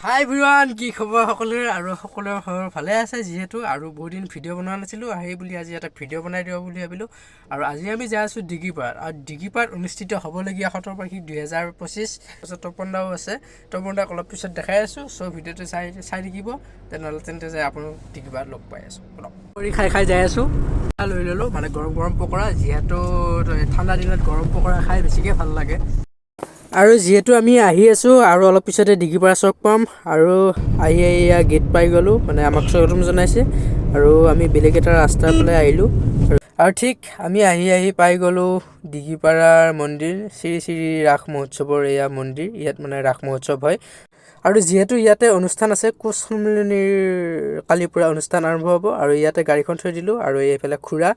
হাই everyone, কি খবৰ সকলোৰে? আৰু সকলোৰে খবৰ ভালে আছে যিহেতু। আৰু বহুত দিন ভিডিঅ' বনোৱা নাছিলোঁ, সেই বুলি আজি এটা ভিডিঅ' বনাই দিব বুলি ভাবিলোঁ। আৰু আজি আমি যাই আছোঁ ডিগিপাৰাত আৰু ডিগিপাৰাত অনুষ্ঠিত হ'বলগীয়া শতবাৰ্ষিকী 2025। তাৰপিছত তপন দাও আছে, তপন দাক অলপ পিছত দেখাই আছোঁ। চ' ভিডিঅ'টো চাই চাই থাকিব তেনেহ'লে। তেন্তে যাই আপোনালোক ডিগিপাৰাত লগ পাই আছোঁ। অলপ কৰি খাই খাই যাই আছোঁ। লৈ ল'লোঁ মানে গৰম গৰম পকৰা, যিহেতু ঠাণ্ডা দিনত গৰম পকৰা খাই বেছিকৈ ভাল লাগে। আৰু যিহেতু আমি আহি আছোঁ আৰু অলপ পিছতে ডিগিপাৰা চক পাম। আৰু আহি আহি এয়া গেট পাই গ'লোঁ, মানে আমাক স্বাগতম জনাইছে। আৰু আমি বেলেগ এটা ৰাস্তাৰ ফালে আহিলোঁ আৰু ঠিক আমি আহি আহি পাই গ'লোঁ ডিগিপাৰাৰ মন্দিৰ, শ্ৰী শ্ৰী ৰাস মহোৎসৱৰ এয়া মন্দিৰ। ইয়াত মানে ৰাস মহোৎসৱ হয়। আৰু যিহেতু ইয়াতে অনুষ্ঠান আছে, কোচ সন্মিলনীৰ কালিৰ পৰা অনুষ্ঠান আৰম্ভ হ'ব। আৰু ইয়াতে গাড়ীখন থৈ দিলোঁ। আৰু এইফালে খুৰা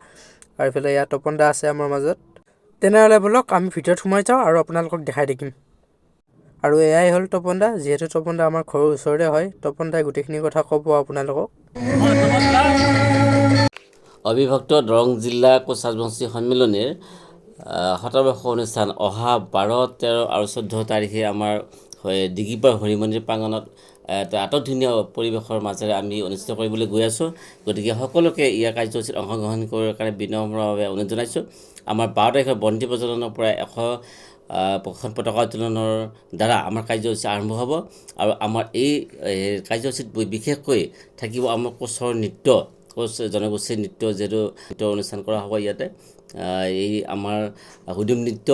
আৰু এইফালে ইয়াত তপন দা আছে আমাৰ মাজত। তেনেহ'লে ব'লক, আমি ভিতৰত সোমাই যাওঁ আৰু আপোনালোকক দেখাই থাকিম। আৰু এয়াই হ'ল তপন দা। যিহেতু তপন দা আমাৰ ঘৰৰ ওচৰতে হয়, তপন দাই গোটেইখিনি কথা ক'ব আপোনালোকক। অবিভক্ত দৰং জিলা কোচ ৰাজবংশী সন্মিলনীৰ শতবৰ্ষ অনুষ্ঠান অহা 12, 13 আৰু 14 তাৰিখে আমাৰ ডিগিপাৰ হৰি মন্দিৰ প্ৰাংগণত এটা আটকধুনীয়া পৰিৱেশৰ মাজেৰে আমি অনুষ্ঠিত কৰিবলৈ গৈ আছোঁ। গতিকে সকলোকে ইয়াৰ কাৰ্যসূচীত অংশগ্ৰহণ কৰাৰ কাৰণে বিনম্ৰভাৱে অনুৰোধ জনাইছোঁ। আমাৰ 12 তাৰিখৰ বন্তি প্ৰজ্বলনৰ পৰা 100খন পতাকা উত্তোলনৰ দ্বাৰা আমাৰ কাৰ্যসূচী আৰম্ভ হ'ব। আৰু আমাৰ এই কাৰ্যসূচীত বিশেষকৈ থাকিব আমাৰ কোচৰ নৃত্য, কোচ জনগোষ্ঠীৰ নৃত্য, যিহেতু নৃত্য অনুষ্ঠান কৰা হ'ব ইয়াতে। এই আমাৰ হুদুম নৃত্য,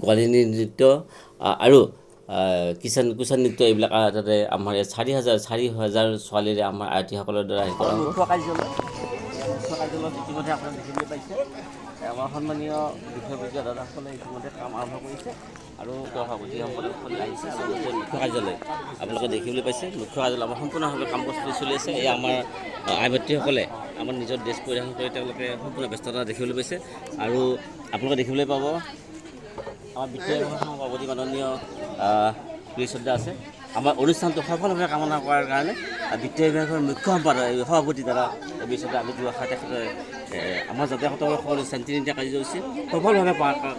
গোৱালিনী নৃত্য আৰু কিষাণ কুচান নৃত্য, এইবিলাক তাতে আমাৰ ইয়াত 4000 ছোৱালীৰে আমাৰ আয়তীসকলৰ দ্বাৰা হেৰি কৰা হ'ব। মুখ্য কাৰ্যালয়ত ইতিমধ্যে আপোনালোকে দেখিবলৈ পাইছে, আমাৰ সন্মানীয় বিষয়ববীয়া দাদাসকলে ইতিমধ্যে কাম আৰম্ভ কৰিছে আৰু সভাপতি সম্পাদকসকলে আহিছে। আৰু মুখ্য কাৰ্যালয় আপোনালোকে দেখিবলৈ পাইছে, মুখ্য কাৰ্যালয় আমাৰ সম্পূৰ্ণভাৱে কাম প্ৰস্তুতি চলি আছে। এই আমাৰ আই মাতৃসকলে আমাৰ নিজৰ ড্ৰেছ পৰিধান কৰি তেওঁলোকে সম্পূৰ্ণ ব্যস্ততা দেখিবলৈ পাইছে। আৰু আপোনালোকে দেখিবলৈ পাব, আমাৰ বিত্তীয় বিভাগৰ সভাপতি মাননীয় প্ৰিয় আছে। আমাৰ অনুষ্ঠানটো সফলভাৱে কামনা কৰাৰ কাৰণে বিত্তীয় বিভাগৰ মুখ্য সম্পাদক সভাপতি দ্বাৰা এই বিষয়তে আমি দুআষাৰ তেখেতে আমাৰ যাতে শতবৰ্ষ অনুষ্ঠান তিনিটা কাৰ্যসূচী সফলভাৱে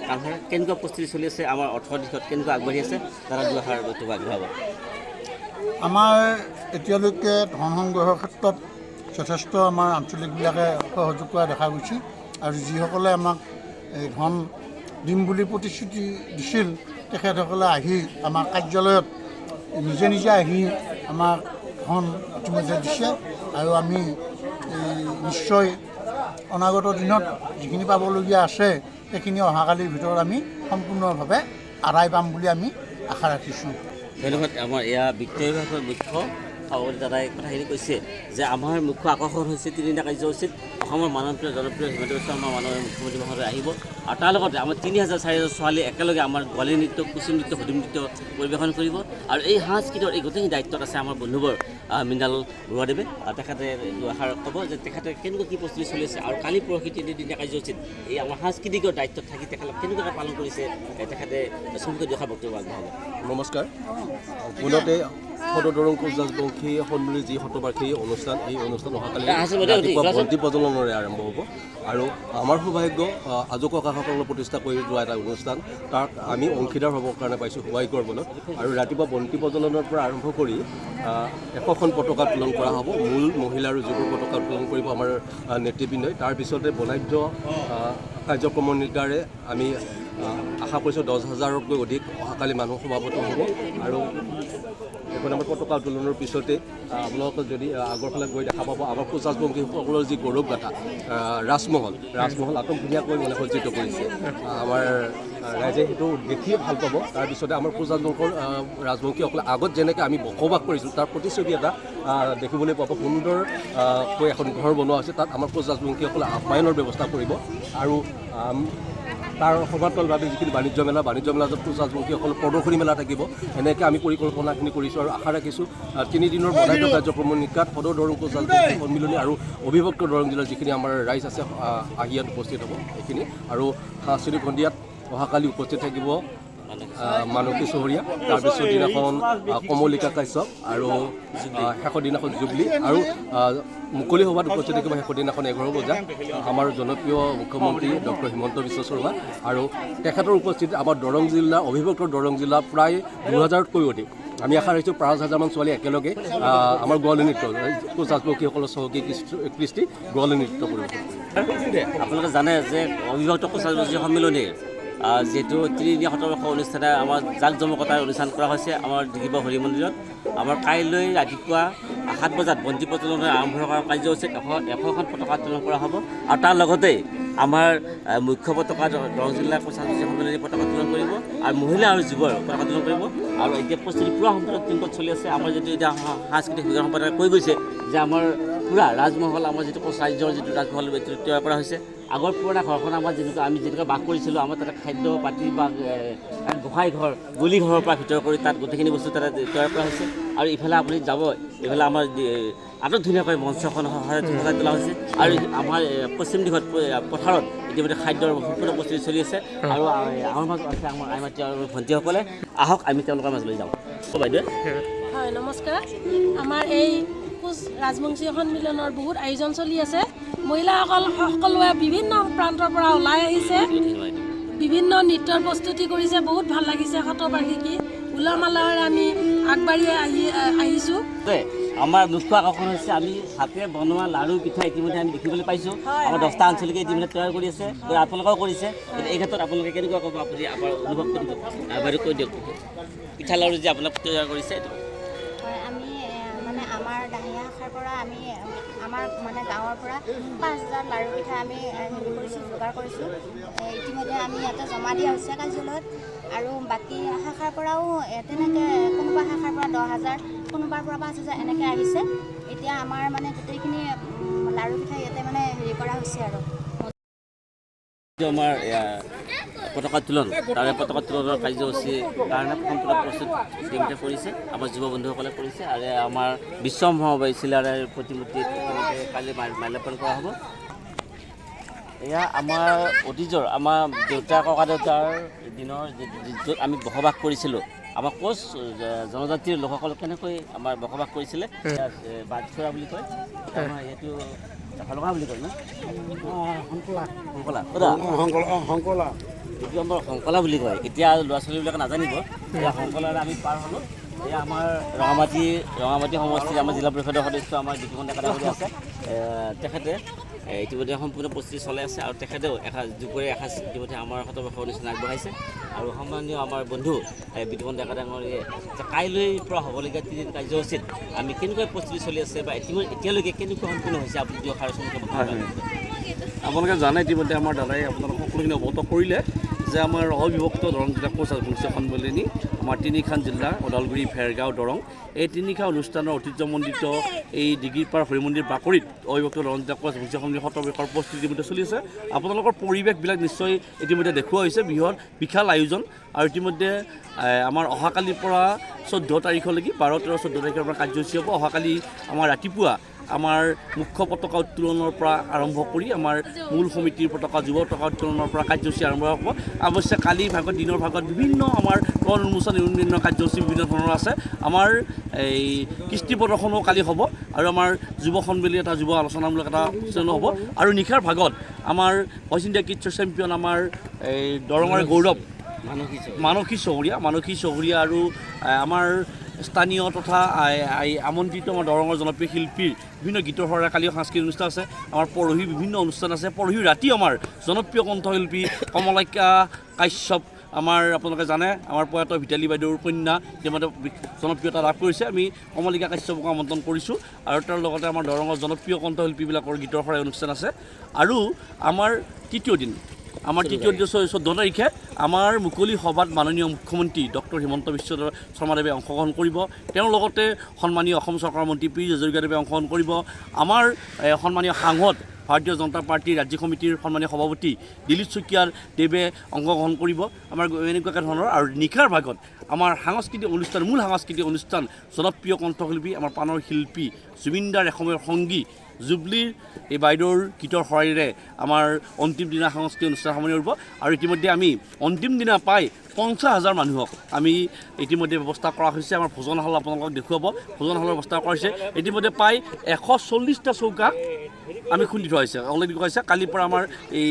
কাম হয়, কেনেকুৱা প্ৰস্তুতি চলি আছে, আমাৰ অৰ্থৰ দিশত কেনেকুৱা আগবাঢ়ি আছে, তাৰা দুআষাৰ বক্তব্য আগবঢ়াব। আমাৰ এতিয়ালৈকে ধন সংগ্ৰহৰ ক্ষেত্ৰত যথেষ্ট আমাৰ আঞ্চলিকবিলাকে সহযোগ কৰা দেখা গৈছে। আৰু যিসকলে আমাক এই ধন দিম বুলি প্ৰতিশ্ৰুতি দিছিল, তেখেতসকলে আহি আমাৰ কাৰ্যালয়ত নিজে নিজে আহি আমাক ধন ইতিমধ্যে দিছে। আৰু আমি এই নিশ্চয় অনাগত দিনত যিখিনি পাবলগীয়া আছে, সেইখিনি অহাকালিৰ ভিতৰত আমি সম্পূৰ্ণভাৱে আদায় পাম বুলি আমি আশা ৰাখিছোঁ। ধন্যবাদ। আমাৰ এয়া বিত্তীয় বিভাগৰ মুখ্য সভাপতি দাদাই কথাখিনি কৈছে যে আমাৰ মুখ্য আকৰ্ষণ হৈছে তিনিটা কাৰ্যসূচীত অসমৰ মাননীয় জনপ্ৰিয় হিমন্ত বিশ্ব শৰ্মা মাননীয় মুখ্যমন্ত্ৰী মহোদয় আহিব। আৰু তাৰ লগতে আমাৰ 3000, 4000 ছোৱালী একেলগে আমাৰ গোৱালী নৃত্য, কুচি নৃত্য, হুদুম নৃত্য পৰিৱেশন কৰিব। আৰু এই সাংস্কৃতিকৰ এই গোটেইখিনি দায়িত্বত আছে আমাৰ বন্ধুবৰ মৃণাল বৰুৱাদেৱে। আৰু তেখেতে দুআষাৰ ক'ব যে তেখেতে কেনেকুৱা কি প্ৰস্তুতি চলি আছে আৰু কালি পৰহি তিনিদিনীয়া কাৰ্যসূচীত এই আমাৰ সাংস্কৃতিকৰ দায়িত্বত থাকি তেখেতে কেনেকুৱাকৈ পালন কৰিছে, তেখেতে চমুকৈ দুআষাৰ বক্তব্য আগবঢ়াব। নমস্কাৰ। পোনতে সদৌ দৰং কোচ ৰাজবংশী সন্মিলনীৰ যি শতবাৰ্ষিকী অনুষ্ঠান, এই অনুষ্ঠান অহাকালি ৰাতিপুৱা বন্তি প্ৰজ্বলনেৰে আৰম্ভ হ'ব। আৰু আমাৰ সৌভাগ্য, আজু ককাসকলে প্ৰতিষ্ঠা কৰি যোৱা এটা অনুষ্ঠান, তাক আমি অংশীদাৰ হ'বৰ কাৰণে পাইছোঁ সৌভাগ্যৰ বলত। আৰু ৰাতিপুৱা বন্তি প্ৰজ্বলনৰ পৰা আৰম্ভ কৰি 100খন পতাকা উত্তোলন কৰা হ'ব। মূল মহিলা আৰু যুৱ পতাকা উত্তোলন কৰিব আমাৰ নেতৃবৃন্দই। তাৰপিছতে বৰ্ণাঢ্য কাৰ্যক্ৰমণিকাৰে আমি আশা কৰিছোঁ 10 হাজাৰতকৈ অধিক অহাকালি মানুহ সমাগত হ'ব। আৰু এখন আমাৰ পতাকা উত্তোলনৰ পিছতে আপোনালোকে যদি আগৰ ফালে গৈ দেখা পাব, আমাৰ কোচ ৰাজবংশীসকলৰ যি গৌৰৱ গাথা ৰাজমহল, ৰাজমহল আটক ধুনীয়াকৈ মানে সজ্জিত কৰিছে। আমাৰ ৰাইজে সেইটো দেখিয়ে ভাল পাব। তাৰপিছতে আমাৰ কোচ ৰাজবংশৰ ৰাজবংশীসকলে আগত যেনেকৈ আমি বসবাস কৰিছিলোঁ, তাৰ প্ৰতিচ্ছবি এটা দেখিবলৈ পাব। সুন্দৰকৈ এখন ঘৰ বনোৱা হৈছে, তাত আমাৰ কোচ ৰাজবংশীসকলে আপ্যায়নৰ ব্যৱস্থা কৰিব। আৰু তাৰ সমান্তৰালভাৱে যিখিনি বাণিজ্য মেলা, বাণিজ্য মেলাত কোচ ৰাজবংশীসকলৰ প্ৰদৰ্শনী মেলা থাকিব। এনেকৈ আমি পৰিকল্পনাখিনি কৰিছোঁ আৰু আশা ৰাখিছোঁ তিনিদিনৰ বৰ্ণাঢ্য কাৰ্যক্ৰমণিকাত সদৌ দৰং কোচ ৰাজবংশী সন্মিলনী আৰু অবিভক্ত দৰং জিলাৰ যিখিনি আমাৰ ৰাইজ আছে, আহি ইয়াত উপস্থিত হ'ব এইখিনি। আৰু সাংস্কৃতিক সন্ধিয়াত অহাকালি উপস্থিত থাকিব মানসী চহৰীয়া, তাৰপিছত দিনাখন কমলিকা কাশ্যপ আৰু শেষৰ দিনাখন জুবলি। আৰু মুকলি সভাত উপস্থিত থাকিব শেষৰ দিনাখন 11 বজাত আমাৰ জনপ্ৰিয় মুখ্যমন্ত্ৰী ডক্টৰ হিমন্ত বিশ্ব শৰ্মা। আৰু তেখেতৰ উপস্থিতিত আমাৰ দৰং জিলা, অবিভক্ত দৰং জিলা প্ৰায় 2000তকৈ অধিক আমি আশা ৰাখিছোঁ 5000মান ছোৱালী একেলগে আমাৰ গোৱালী নৃত্য, কোচ ৰাজবংশীসকলৰ চহকী কৃষ্টি গোৱালী নৃত্য পৰিৱেশন কৰিব। আপোনালোকে জানে যে অবিভক্ত কোচ ৰাজবংশী সন্মিলনীৰ যিহেতু তিনিদিনীয়া শতবৰ্ষ অনুষ্ঠানে আমাৰ জাক জমকতাৰ অনুষ্ঠান কৰা হৈছে আমাৰ দিগিপাৰ হৰি মন্দিৰত। আমাৰ কাইলৈ ৰাতিপুৱা 7 বজাত বন্তি প্ৰজ্বলনৰ আৰম্ভ কৰাৰ কাৰ্যসূচীত 100খন পতাকা উত্তোলন কৰা হ'ব আৰু তাৰ লগতে আমাৰ মুখ্য পতাকা দৰং জিলা কোচ ৰাজবংশী সন্মিলনীৰ পতাকা উত্তোলন কৰিব আৰু মহিলা আৰু যুৱৰ পতাকা উত্তোলন কৰিব। আৰু এতিয়া প্ৰস্তুতি পূৰা সম্পূৰ্ণ টিমত চলি আছে। আমাৰ যিটো এতিয়া সাংস্কৃতিক বিভাগৰ সম্পাদকে কৈ গৈছে যে আমাৰ পূৰা ৰাজমহল, আমাৰ যিটো কোচ ৰাজ্যৰ যিটো ৰাজমহল এইটো তৈয়াৰ কৰা হৈছে। আগৰ পুৰণা ঘৰখন আমাৰ যেনেকুৱা আমি যেনেকুৱা বাস কৰিছিলোঁ, আমাৰ তাতে খাদ্য পাতি বা গোসাঁই ঘৰ, গলি ঘৰৰ পৰা ভিতৰ কৰি তাত গোটেইখিনি বস্তু তাতে তৈয়াৰ কৰা হৈছে। আৰু ইফালে আপুনি যাব, ইফালে আমাৰ আটক ধুনীয়াকৈ মঞ্চখন সজাই তোলা হৈছে। আৰু আমাৰ পশ্চিম দিশত পথাৰত ইতিমধ্যে খাদ্যৰ সম্পূৰ্ণ প্ৰস্তুতি চলি আছে। আৰু আমাৰ মাজত আছে আমাৰ আই মাতৃ আৰু ভণ্টীসকলে। আহক, আমি তেওঁলোকৰ মাজলৈ যাওঁ। অ' বাইদেউ। হয়, নমস্কাৰ। আমাৰ এই কোচ ৰাজবংশী সন্মিলনৰ বহুত আয়োজন চলি আছে। মহিলাসকল সকলোৱে বিভিন্ন প্ৰান্তৰ পৰা ওলাই আহিছে, বিভিন্ন নৃত্যৰ প্ৰস্তুতি কৰিছে। বহুত ভাল লাগিছে। শতবাৰ্ষিকী উলহ মালহেৰে আমি আগবাঢ়ি আহিছোঁ। আমাৰ মুখ্য আকৰ্ষণ হৈছে আমি হাতে বনোৱা লাড়ু পিঠা ইতিমধ্যে আমি দেখিবলৈ পাইছোঁ। আমাৰ 10টা আঞ্চলিকে ইতিমধ্যে তৈয়াৰ কৰি আছে, গতিকে আপোনালোকেও কৰিছে। গতিকে এই ক্ষেত্ৰত আপোনালোকে কেনেকুৱা ক'ব? আপুনি আমাৰ অনুভৱ কৰি দিয়ক, বাইদেউ কৈ দিয়ক, পিঠা লাড়ু যে আপোনালোক তৈয়াৰ কৰিছে এইটো। হয়, আমি মানে আমাৰ দাহিয়া শাখাৰ পৰা আমি আমাৰ মানে গাঁৱৰ পৰা 5000 লাড়ু পিঠা আমি হেৰি কৰিছোঁ, যোগাৰ কৰিছোঁ। ইতিমধ্যে আমি ইয়াতে জমা দিয়া হৈছে কাৰ্যালয়ত। আৰু বাকী শাখাৰ পৰাও তেনেকৈ কোনোবা শাখাৰ পৰা 10,000, কোনোবাৰ পৰা 5000 এনেকৈ আহিছে। এতিয়া আমাৰ মানে গোটেইখিনি লাড়ু পিঠা ইয়াতে মানে হেৰি কৰা হৈছে আৰু। আমাৰ পতাকা উত্তোলন, তাৰে পতাকা উত্তোলনৰ কাৰ্যসূচীৰ কাৰণে সম্পূৰ্ণ প্ৰস্তুত ইতিমধ্যে কৰিছে আমাৰ যুৱ বন্ধুসকলে কৰিছে। আৰু আমাৰ বিশ্ব মহাবাহী চিলাৰায়ৰ প্ৰতিমূৰ্তিত ইতিমধ্যে কালি মাল্যাৰ্পণ কৰা হ'ব। এয়া আমাৰ অতীজৰ, আমাৰ দেউতা ককা দেউতাৰ দিনৰ য'ত আমি বসবাস কৰিছিলোঁ, আমাৰ কোচ জনজাতিৰ লোকসকল কেনেকৈ আমাৰ বসবাস কৰিছিলে, বাটচৰা বুলি কয় আমাৰ, এইটো হলঙা বুলি কয় ন, শংকলা। এইটো আমাৰ শংকলা বুলি কয়। এতিয়া ল'ৰা ছোৱালীবিলাকে নাজানিব। এতিয়া শংকলাৰে আমি পাৰ হ'লোঁ। এয়া আমাৰ ৰঙামাটি সমষ্টিৰ আমাৰ জিলা পৰিষদৰ সদস্য আমাৰ বিতুপন ডেকা ডাঙৰীয়া আছে। তেখেতে ইতিমধ্যে সম্পূৰ্ণ প্ৰস্তুতি চলাই আছে আৰু তেখেতেও এসাঁজ দুপৰীয়া এসাঁজ ইতিমধ্যে আমাৰ শতবৰ্ষ অনুষ্ঠান আগবঢ়াইছে। আৰু সন্মানীয় আমাৰ বন্ধু বিতুপন ডেকা ডাঙৰীয়াই যে কাইলৈৰ পৰা হ'বলগীয়া তিনিদিন কাৰ্যসূচীত আমি কেনেকুৱা প্ৰস্তুতি চলি আছে বা এতিয়ালৈকে কেনেকুৱা সম্পূৰ্ণ হৈছে, আপুনি দুআষাৰ চমুকৈ বক্তব্য ৰাখিব। আপোনালোকে জানে, ইতিমধ্যে আমাৰ দাদাই আপোনালোক সকলোখিনি অৱগত কৰিলে যে আমাৰ অবিভক্ত দৰং জিলা কোচ ৰাজবংশী সন্মিলনী আমাৰ তিনিখন জিলা ওদালগুৰি, ভেৰগাঁও, দৰং, এই তিনিখন অনুষ্ঠানৰ ঐতিহ্যমণ্ডিত এই ডিগিৰপাৰ হৰিমন্দিৰ বাকৰিত অবিভক্ত দৰং জিলা কোচ ৰাজবংশী সন্মিলনী শতবৰ্ষৰ প্ৰস্তুতি ইতিমধ্যে চলি আছে। আপোনালোকৰ পৰিৱেশবিলাক নিশ্চয় ইতিমধ্যে দেখুওৱা হৈছে, বৃহৎ বিশাল আয়োজন। আৰু ইতিমধ্যে আমাৰ অহাকালিৰ পৰা 14 তাৰিখলৈকে, 12, 13, 14 তাৰিখৰ পৰা কাৰ্যসূচী হ'ব। অহাকালি আমাৰ ৰাতিপুৱা আমাৰ মুখ্য পতাকা উত্তোলনৰ পৰা আৰম্ভ কৰি আমাৰ মূল সমিতিৰ পতাকা, যুৱ পতাকা উত্তোলনৰ পৰা কাৰ্যসূচী আৰম্ভ হ'ব। অৱশ্যে কালি ভাগত দিনৰ ভাগত বিভিন্ন আমাৰ তৰণ উন্মোচন বিভিন্ন কাৰ্যসূচী বিভিন্ন ধৰণৰ আছে। আমাৰ এই কৃষ্টি প্ৰদৰ্শনো কালি হ'ব আৰু আমাৰ যুৱ সন্মিলনী এটা যুৱ আলোচনামূলক এটা অনুষ্ঠানো হ'ব। আৰু নিশাৰ ভাগত আমাৰ ভইচ ইণ্ডিয়া কিডছৰ চেম্পিয়ন আমাৰ এই দৰঙৰ গৌৰৱ মানসী চহৰীয়া আৰু আমাৰ স্থানীয় তথা আমন্ত্ৰিত আমাৰ দৰঙৰ জনপ্ৰিয় শিল্পীৰ বিভিন্ন গীতৰ শৰাই কালি সাংস্কৃতিক অনুষ্ঠান আছে। আমাৰ পৰহি বিভিন্ন অনুষ্ঠান আছে। পৰহি ৰাতি আমাৰ জনপ্ৰিয় কণ্ঠশিল্পী কমলাক্যা কাশ্যপ, আমাৰ আপোনালোকে জানে আমাৰ প্ৰয়াত ভিতালী বাইদেউৰ কন্যা, ইতিমধ্যে জনপ্ৰিয়তা লাভ কৰিছে। আমি কমলিকা কাশ্যপক আমন্ত্ৰণ কৰিছোঁ আৰু তাৰ লগতে আমাৰ দৰঙৰ জনপ্ৰিয় কণ্ঠশিল্পীবিলাকৰ গীতৰ শৰাই অনুষ্ঠান আছে। আৰু আমাৰ তৃতীয় দিন, আমাৰ তৃতীয় দিন 14 তাৰিখে আমাৰ মুকলি সভাত মাননীয় মুখ্যমন্ত্ৰী ডক্টৰ হিমন্ত বিশ্ব শৰ্মাদেৱে অংশগ্ৰহণ কৰিব। তেওঁৰ লগতে সন্মানীয় অসম চৰকাৰৰ মন্ত্ৰী পীযুষ হাজৰিকাদেৱে অংশগ্ৰহণ কৰিব। আমাৰ সন্মানীয় সাংসদ ভাৰতীয় জনতা পাৰ্টীৰ ৰাজ্যিক সমিতিৰ সন্মানীয় সভাপতি দিলীপ শইকীয়াৰ দেৱে অংশগ্ৰহণ কৰিব। আমাৰ এনেকুৱাকৈ ধৰণৰ। আৰু নিশাৰ ভাগত আমাৰ সাংস্কৃতিক অনুষ্ঠান, মূল সাংস্কৃতিক অনুষ্ঠান, জনপ্ৰিয় কণ্ঠশিল্পী আমাৰ প্ৰাণৰ শিল্পী জুবিনদাৰ এসময়ৰ সংগী জুবলিৰ এই বাইদেউৰ গীতৰ শৰাইৰে আমাৰ অন্তিম দিনা সাংস্কৃতিক অনুষ্ঠান সামৰণি পৰিব। আৰু ইতিমধ্যে আমি অন্তিম দিনা প্ৰায় 50,000 মানুহক আমি ইতিমধ্যে ব্যৱস্থা কৰা হৈছে। আমাৰ ভোজনশালা আপোনালোকক দেখুৱাব, ভোজনশালাৰ ব্যৱস্থা কৰা হৈছে। ইতিমধ্যে প্ৰায় 140টা চৌকা আমি খুন্দি থোৱা হৈছে, অলৰেডি কোৱা হৈছে। কালিৰ পৰা আমাৰ এই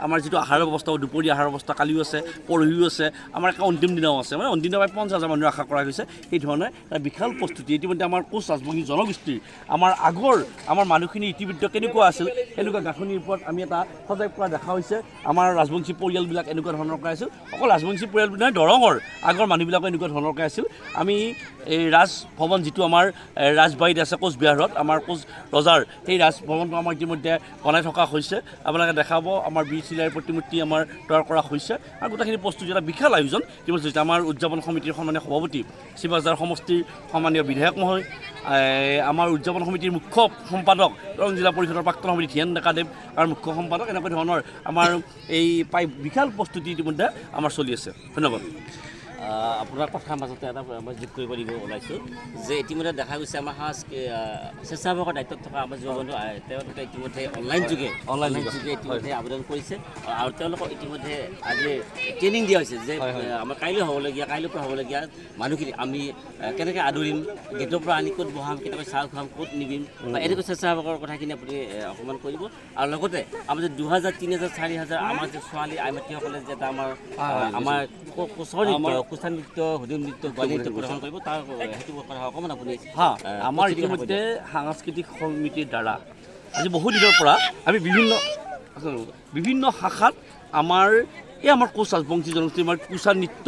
আমাৰ যিটো আহাৰৰ ব্যৱস্থা, দুপৰীয়া আহাৰৰ ব্যৱস্থা কালিও আছে, পৰহিও আছে, আমাৰ একে অন্তিম দিনাও আছে। মানে অন্তিম দিনা প্ৰায় 50,000 মানুহৰ আশা কৰা হৈছে। সেই ধৰণে এটা বিশাল প্ৰস্তুতি ইতিমধ্যে আমাৰ কোচ ৰাজবংশী জনগোষ্ঠীৰ আমাৰ আগৰ আমাৰ মানুহখিনি ইতিবৃত্ত কেনেকুৱা আছিল, সেনেকুৱা গাঁথনিৰ ওপৰত আমি এটা সজাই পৰা দেখা হৈছে। আমাৰ ৰাজবংশী পৰিয়ালবিলাক এনেকুৱা ধৰণৰ কৰা আছিল। অকল ৰাজবংশী পৰিয়াল বুলি নহয়, দৰঙৰ আগৰ মানুহবিলাকো এনেকুৱা ধৰণৰকৈ আছিল। আমি এই ৰাজভৱন যিটো আমাৰ ৰাজবাৰীত আছে কোচবিহাৰত, আমাৰ কোচ ৰজাৰ সেই ৰাজভৱনটো আমাৰ ইতিমধ্যে বনাই থকা হৈছে। আপোনালোকে দেখাব আমাৰ বীৰ চিলাইৰ প্ৰতিমূৰ্তি আমাৰ তৈয়াৰ কৰা হৈছে আৰু গোটেইখিনি প্ৰস্তুতি এটা বিশাল আয়োজন ইতিমধ্যে হৈছে। আমাৰ উদযাপন সমিতিৰ সন্মানীয় সভাপতি, শিৱসাগৰ সমষ্টিৰ সন্মানীয় বিধায়ক মহোদয়, আমাৰ উদযাপন সমিতিৰ মুখ্য সম্পাদক দৰং জিলা পৰিষদৰ প্ৰাক্তন সভাপতি ধীৰেণ ডেকাদেৱ আৰু মুখ্য সম্পাদক, এনেকুৱা ধৰণৰ আমাৰ এই প্ৰায় বিশাল প্ৰস্তুতি ইতিমধ্যে আমাৰ চলি আছে। ধন্যবাদ। আপোনাৰ কথাৰ মাজতে এটা মই যোগ কৰিব দিব ওলাইছোঁ যে ইতিমধ্যে দেখা গৈছে আমাৰ স্বেচ্ছাসেৱকৰ দায়িত্বত থকা আমাৰ যুৱ বন্ধু, তেওঁলোকে ইতিমধ্যে অনলাইন যোগে ইতিমধ্যে আবেদন কৰিছে আৰু তেওঁলোকক ইতিমধ্যে আজি ট্ৰেইনিং দিয়া হৈছে যে আমাৰ কাইলৈৰ পৰা হ'বলগীয়া মানুহখিনি আমি কেনেকৈ আদৰিম, গেটৰ পৰা আনি ক'ত বহাম, কেনেকৈ চাহ খুৱাম, ক'ত নিবিম, বা এনেকৈ স্বেচ্ছাসেৱকৰ কথাখিনি আপুনি অকণমান কৰিব। আৰু লগতে আমাৰ যে 2000, 3000, 4000 আমাৰ যে ছোৱালী আই মাতৃসকলে যে এটা আমাৰ কোচৰ নৃত্য, কোচা নৃত্য, হুদুম নৃত্য, গোৱালী নৃত্য প্ৰদৰ্শন কৰিব, তাৰ সেইটো কথা অকণমান আপুনি হা, আমাৰ প্ৰস্তুতিৰ কথা কৈ ইতিমধ্যে দিয়ক। সাংস্কৃতিক সমিতিৰ দ্বাৰা আজি বহু দিনৰ পৰা আমি বিভিন্ন বিভিন্ন শাখাত আমাৰ এই আমাৰ কোচ ৰাজবংশী জনগোষ্ঠীৰ আমাৰ কোচা নৃত্য,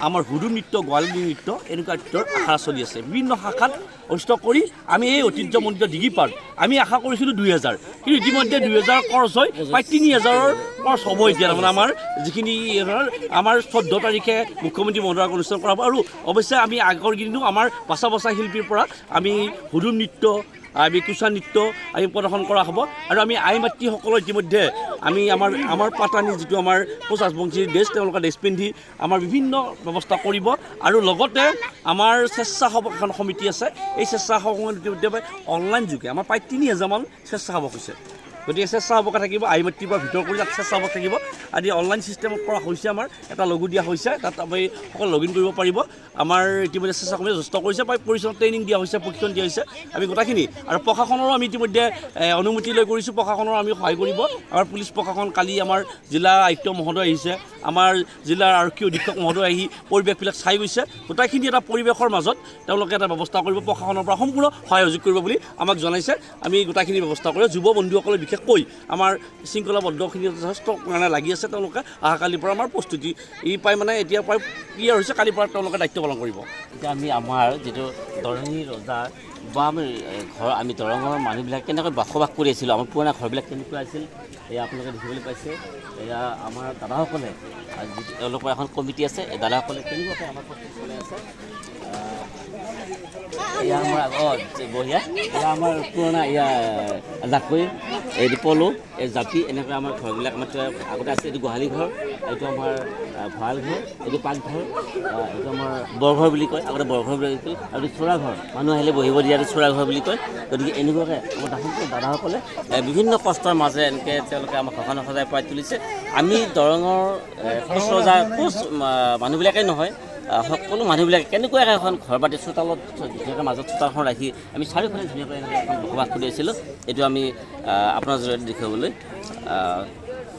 আমাৰ হুদু নৃত্য, গোৱালী নৃত্য, এনেকুৱা নৃত্যৰ আখৰা চলি আছে। বিভিন্ন শাখাত অনুষ্ঠিত কৰি আমি এই ঐতিহ্যমণ্ডিত দিঘিপাৰত আমি আশা কৰিছিলোঁ 2000, কিন্তু ইতিমধ্যে 2000 খৰচ হৈ প্ৰায় 3000ৰ খৰচ হ'ব এতিয়া। তাৰমানে আমাৰ যিখিনি ধৰ আমাৰ 14 তাৰিখে মুখ্যমন্ত্ৰী মহোদয়ক অনুষ্ঠান কৰা হ'ব। আৰু অৱশ্যে আমি আগৰ কেইদিনো আমাৰ বচা বচা শিল্পীৰ পৰা আমি হুদু নৃত্য, আমি কোচা নৃত্য আমি প্ৰদৰ্শন কৰা হ'ব। আৰু আমি আই মাতৃসকলৰ ইতিমধ্যে আমি আমাৰ আমাৰ পাটানী যিটো আমাৰ কোচ ৰাজবংশীৰ ড্ৰেছ, তেওঁলোকে ড্ৰেছ পিন্ধি আমাৰ বিভিন্ন ব্যৱস্থা কৰিব। আৰু লগতে আমাৰ স্বেচ্ছাসেৱক এখন সমিতি আছে, এই স্বেচ্ছাসেৱক সমিতি অনলাইন যোগে আমাৰ প্ৰায় 3000মান স্বেচ্ছাসেৱক হৈছে। গতিকে স্বেচ্ছাসেৱকে থাকিব, আই মাতৃৰ পৰা ভিতৰ কৰি তাত স্বেচ্ছাসেৱক থাকিব আদি অনলাইন ছিষ্টেমত কৰা হৈছে। আমাৰ এটা লগো দিয়া হৈছে, তাত আমি সকলো লগ ইন কৰিব পাৰিব। আমাৰ ইতিমধ্যে স্বেচ্ছাসেৱকে যথেষ্ট কৰিছে, প্ৰায় পৰিচালন ট্ৰেইনিং দিয়া হৈছে, প্ৰশিক্ষণ দিয়া হৈছে আমি গোটেইখিনি। আৰু প্ৰশাসনৰো আমি ইতিমধ্যে অনুমতি লৈ কৰিছোঁ, প্ৰশাসনৰো আমি সহায় কৰিব। আমাৰ পুলিচ প্ৰশাসন কালি আমাৰ জিলা আয়ুক্ত মহোদয় আহিছে, আমাৰ জিলাৰ আৰক্ষী অধীক্ষক মহোদয় আহি পৰিৱেশবিলাক চাই গৈছে। গোটেইখিনি এটা পৰিৱেশৰ মাজত তেওঁলোকে এটা ব্যৱস্থা কৰিব, প্ৰশাসনৰ পৰা সম্পূৰ্ণ সহায় সহযোগ কৰিব বুলি আমাক জনাইছে। আমি গোটেইখিনি ব্যৱস্থা কৰি যুৱ বন্ধুসকলে বিশেষকৈ আমাৰ শৃংখলাবদ্ধখিনি যথেষ্ট মানে লাগি আছে। তেওঁলোকে অহাকালিৰ পৰা আমাৰ প্ৰস্তুতি ই প্ৰায় মানে এতিয়া প্ৰায় ক্লিয়াৰ হৈছে, কালিৰ পৰা তেওঁলোকে দায়িত্ব পালন কৰিব। এতিয়া আমি আমাৰ যিটো দৰঙী ৰজা বা আমি ঘৰ, আমি দৰঙৰ মানুহবিলাক কেনেকৈ বসবাস কৰি আছিলোঁ, আমাৰ পুৰণা ঘৰবিলাক কেনেকুৱা আছিল, এয়া আপোনালোকে দেখিবলৈ পাইছে। এয়া আমাৰ দাদাসকলে, যিটো তেওঁলোকৰ এখন কমিটি আছে, এই দাদাসকলে কেনেকুৱাকৈ আমাৰ প্ৰস্তুতি চলাই আছে। এয়া আমাৰ বঢ়িয়া, এয়া আমাৰ পুৰণা এয়া জাকৈ, এইটো পলো, এই জাপি, এনেকৈ আমাৰ ঘৰবিলাক আমাৰ আগতে আছে। এইটো গোহালি ঘৰ, এইটো আমাৰ ভঁৰাল ঘৰ, এইটো পাকঘৰ, এইটো আমাৰ বৰঘৰ বুলি কয়, আগতে বৰঘৰ বুলি কৈছিল। আৰু এইটো চোৰা ঘৰ, মানুহ আহিলে বহিব দিয়া এইটো চোৰা ঘৰ বুলি কয়। গতিকে এনেকুৱাকৈ আমাৰ দাদাসকলে বিভিন্ন কষ্টৰ মাজেৰে এনেকৈ তেওঁলোকে আমাৰ ঘৰখন সজাই পৰাই তুলিছে। আমি দৰঙৰ কোচ ৰজা, কোচ মানুহবিলাকেই নহয়, সকলো মানুহবিলাকে কেনেকুৱাকৈ এখন ঘৰ পাতি চোতালত ধুনীয়াকৈ মাজত চোতালখন ৰাখি আমি চাৰিওফালে ধুনীয়াকৈ এনেকৈ এখন বসবাস কৰি আছিলোঁ। এইটো আমি আপোনাৰ জৰিয়তে দেখুৱাবলৈ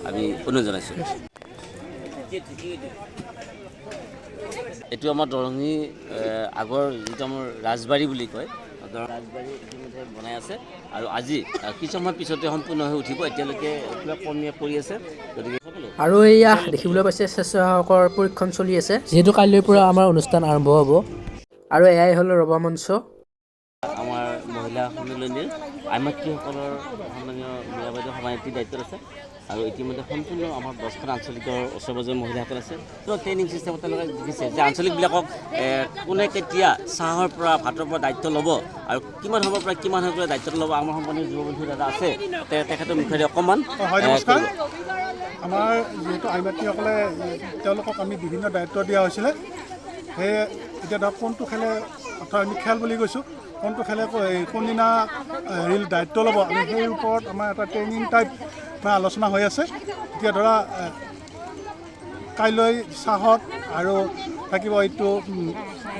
আমি অনুৰোধ জনাইছোঁ। এইটো আমাৰ দৰঙী আগৰ যিটো আমাৰ ৰাজবাৰী বুলি কয়, দৰং ৰাজবাৰী ইতিমধ্যে বনাই আছে আৰু আজি কিছু সময় পিছতে সম্পূৰ্ণ হৈ উঠিব। এতিয়ালৈকে কিবা কৰ্মীয়ে কৰি আছে। গতিকে আৰু এয়া দেখিবলৈ পাইছে স্বেচ্ছাসেৱকৰ পৰীক্ষণ চলি আছে, যিহেতু কাইলৈৰ পৰা আমাৰ অনুষ্ঠান আৰম্ভ হ'ব। আৰু এয়াই হ'ল ৰভা মঞ্চ। আমাৰ মহিলা সন্মিলনীৰ আইমাতৃসকলৰ সন্মানীয় মীৰা বাইদেউ সভানেত্ৰীৰ দায়িত্বত আছে আৰু ইতিমধ্যে সম্পূৰ্ণ আমাৰ 10খন আঞ্চলিকৰ ওচৰে পাজৰে মহিলাসকল আছে। তো ট্ৰেইনিং চিষ্টেমত তেওঁলোকে দেখিছে যে আঞ্চলিকবিলাকক কোনে কেতিয়া চাহৰ পৰা ভাতৰ পৰা দায়িত্ব ল'ব আৰু কিমান সময়ৰ পৰা কিমান সময়ৰ দায়িত্ব ল'ব। আমাৰ সম্পূৰ্ণ যুৱ বন্ধু দাদা আছে, তেখেতৰ মুখেৰে অকণমান হয়, নমস্কাৰ। আমাৰ যিহেতু আইমাতৃসকলে তেওঁলোকক আমি বিভিন্ন দায়িত্ব দিয়া হৈছিলে, সেয়ে এতিয়া ধৰক কোনটো খেলে, অৰ্থাৎ আমি খেল বুলি কৈছোঁ, কোনটো খেলে কোনদিনা হেৰি দায়িত্ব ল'ব, আমি সেই ওপৰত আমাৰ এটা ট্ৰেইনিং টাইপ মানে আলোচনা হৈ আছে। এতিয়া ধৰা কাইলৈ চাহত আৰু থাকিব এইটো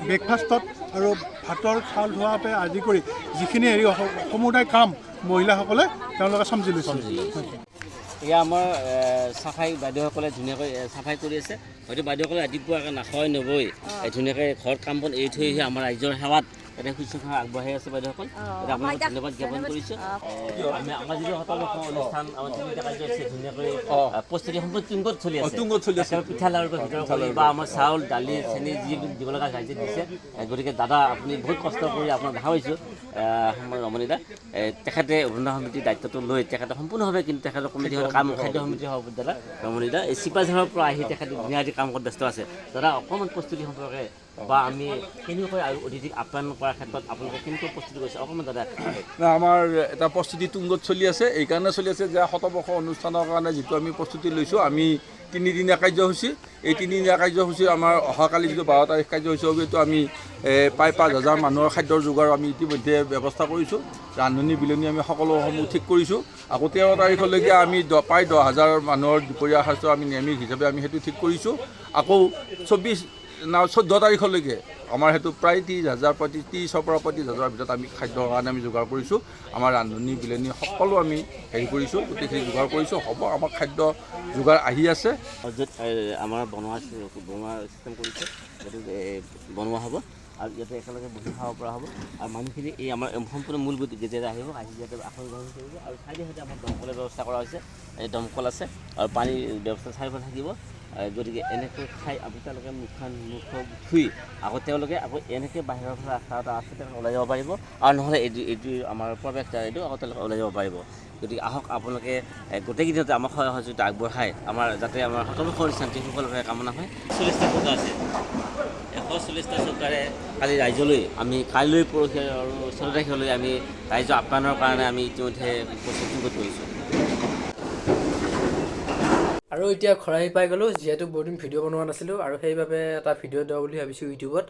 ব্ৰেকফাষ্টত আৰু ভাতৰ চাউল ধোৱাতে আদি কৰি যিখিনি হেৰি সমুদায় কাম মহিলাসকলে তেওঁলোকে চমজি লৈছে। এয়া আমাৰ চাফাই বাইদেউসকলে ধুনীয়াকৈ চাফাই কৰি আছে। হয়তো বাইদেউসকলে ৰাতিপুৱা নাখাই নবৈ ধুনীয়াকৈ ঘৰত কাম বন এৰি থৈ আহি আমাৰ ৰাইজৰ সেৱাত এটা শুশ্ৰূষা আগবঢ়াই আছে বাইদেউসকল। গতিকে আপোনালোকক ধন্যবাদ জ্ঞাপন কৰিছোঁ। আমি আমাৰ যিটো শতবৰ্ষ অনুষ্ঠান, আমাৰ তিনিটা কাৰ্যসূচী ধুনীয়াকৈ প্ৰস্তুতি সম্পূৰ্ণ তুংগত চলি আছে। তুংগত চলি আছে। একেবাৰে পিঠা লাৰুৰ পৰা ভিতৰত কৰি বা আমাৰ চাউল, দালি, চেনি যি দিব লগা ৰাইজে দিছে। গতিকে দাদা, আপুনি বহুত কষ্ট কৰি আপোনাক দেখা পাইছোঁ। আমাৰ ৰমণী দা, তেখেতে ৰন্ধা সমিতিৰ দায়িত্বটো লৈ তেখেতে সম্পূৰ্ণভাৱে, কিন্তু তেখেতৰ কমিটি কাম, খাদ্য সমিতিৰ সভাপতি দাদা ৰমণী দা, এই চিপাঝাৰৰ পৰা আহি তেখেতে ধুনীয়া কাম কামত ব্যস্ত আছে। দাদা, অকণমান প্ৰস্তুতি সম্পৰ্কে বা আমি কেনেকৈ আৰু অতিথিক আপ্যায়ন কৰাৰ ক্ষেত্ৰত আপোনালোকে কেনেকৈ প্ৰস্তুতি কৰিছে, অকণমান দাদা। না, আমাৰ এটা প্ৰস্তুতি তুংগত চলি আছে। এইকাৰণে চলি আছে যে শতবৰ্ষ অনুষ্ঠানৰ কাৰণে যিটো আমি প্ৰস্তুতি লৈছোঁ, আমি তিনিদিনীয়া কাৰ্যসূচী। এই তিনিদিনীয়া কাৰ্যসূচী আমাৰ অহাকালি যিটো 12 তাৰিখ কাৰ্যসূচী হ'ব, এইটো আমি প্ৰায় 5000 মানুহৰ খাদ্যৰ যোগাৰ আমি ইতিমধ্যে ব্যৱস্থা কৰিছোঁ। ৰান্ধনি বিলনি আমি সকলোসমূহ ঠিক কৰিছোঁ। আকৌ 13 তাৰিখলৈকে আমি প্ৰায় 10,000 মানুহৰ দুপৰীয়া সাজটো আমি নিৰামিষ হিচাপে আমি সেইটো ঠিক কৰিছোঁ। আকৌ 24 না 14 তাৰিখলৈকে আমাৰ সেইটো প্ৰায় 30,000, 30ৰ পৰা 35 হাজাৰৰ ভিতৰত আমি খাদ্যৰ কাৰণে আমি যোগাৰ কৰিছোঁ। আমাৰ ৰান্ধনি বিলনি সকলো আমি হেৰি কৰিছোঁ, গোটেইখিনি যোগাৰ কৰিছোঁ। হ'ব, আমাৰ খাদ্য যোগাৰ আহি আছে। য'ত আমাৰ বনোৱা বনোৱা চিষ্টেম কৰিছে, গতিকে বনোৱা হ'ব আৰু ইয়াতে একেলগে বহি খাব পৰা হ'ব। আৰু মানুহখিনি এই আমাৰ সম্পূৰ্ণ মূল গেজেৰে আহিব, আহি ইয়াতে আসন গ্ৰহণ কৰিব। আৰু চাইডে চাইডে আমাৰ দমকলৰ ব্যৱস্থা কৰা হৈছে। এই দমকল আছে আৰু পানীৰ ব্যৱস্থা চাৰিওফালে থাকিব। গতিকে এনেকৈ খাই আপুনি তেওঁলোকে মুখখন মুখ ধুই আকৌ তেওঁলোকে আকৌ এনেকৈ বাহিৰৰ ফালে ৰাস্তা এটা আছে, তেওঁলোকে ওলাই যাব পাৰিব। আৰু নহ'লে এইটো আমাৰ প্ৰৱেশদ্বাৰ, এইটো আকৌ তেওঁলোকে ওলাই যাব পাৰিব। গতিকে আহক আপোনালোকে গোটেইকেইদিনতে আমাক সহায় সহযোগিতা আগবঢ়াই আমাৰ যাতে আমাৰ শতবৰ্ষ অনুষ্ঠানটি সফলভাৱে কামনা হয়। 40টা চৌকা আছে, 140টা চৌকাৰে কালি ৰাইজলৈ আমি কাইলৈ, পৰহি আৰু 14 তাৰিখলৈ আমি ৰাইজৰ আপ্যায়নৰ কাৰণে আমি ইতিমধ্যে প্ৰস্তুতি কৰিছোঁ। আৰু এতিয়া ঘৰ আহি পাই গ'লোঁ। যিহেতু বহুত দিন ভিডিঅ' বনোৱা নাছিলোঁ আৰু সেইবাবে এটা ভিডিঅ' দিওঁ বুলি ভাবিছোঁ ইউটিউবত।